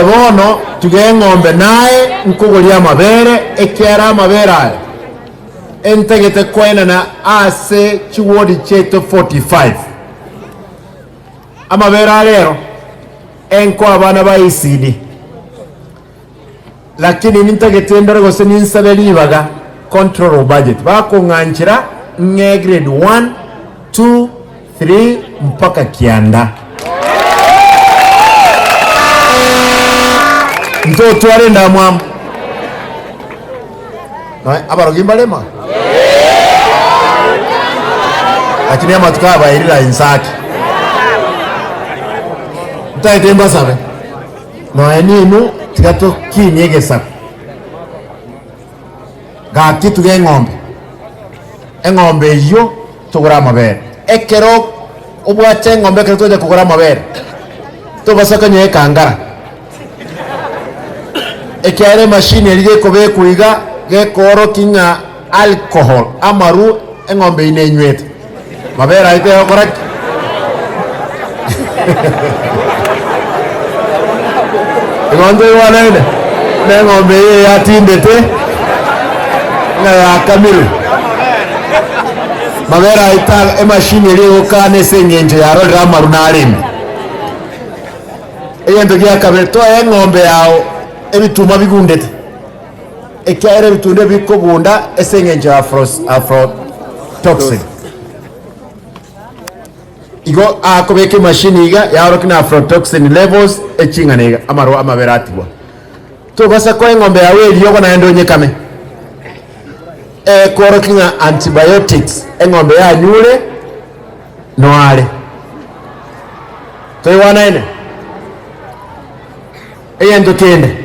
Aye bono tiga eng'ombe naye nkogorie amabere, ekiagera amabere aya entagete koenana ase chiwodi chiaito 45. Amabere a rero enkoa abana ba ECD. Lakini nintagete ndore gose ninsabe ribaga control of budget bakong'anchera ng'e grade one, two, three mpaka kianda. Ntotware endamwamu. Noe abarogi mbarema? Lakini amatuko aya bairire aye nsake. Ntagete mbasabe. Nonya ninwe tiga tokinie egesaku. Gaki tuge eng'ombe, eng'ombe eyio togore amabere. Ekero obwate eng'ombe ekero twacha kogora amabere, tobasa konywa ekangara, ekiagera emashini eria gekobekwa iga, gekoorokia ng'a alcohol, amaru eng'ombe eyio nenywete. Mabere aye tegokora ki? Igo ntoigwanaine? Buna eng'ombe eye yatindete ng'a yakamirwe. Mabere aye ta emashini eria egokana ase eng'encho yarorire amaru nare ime. Egento gia kabere, toe eng'ombe yao ebituma bigundete. Ekiagera ebitunda ebi bikogunda ase engencho ya aflatoxin. Igo akobeka emashini iga yaorokia na aflatoxin levels eching'ana iga amarwa amabere atigwa. Tobasa koa eng'ombe yao eriogo naende onyekame. Ekorokia ng'a antibiotics eng'ombe yanyure noare. Toigwanaine? Egento kende.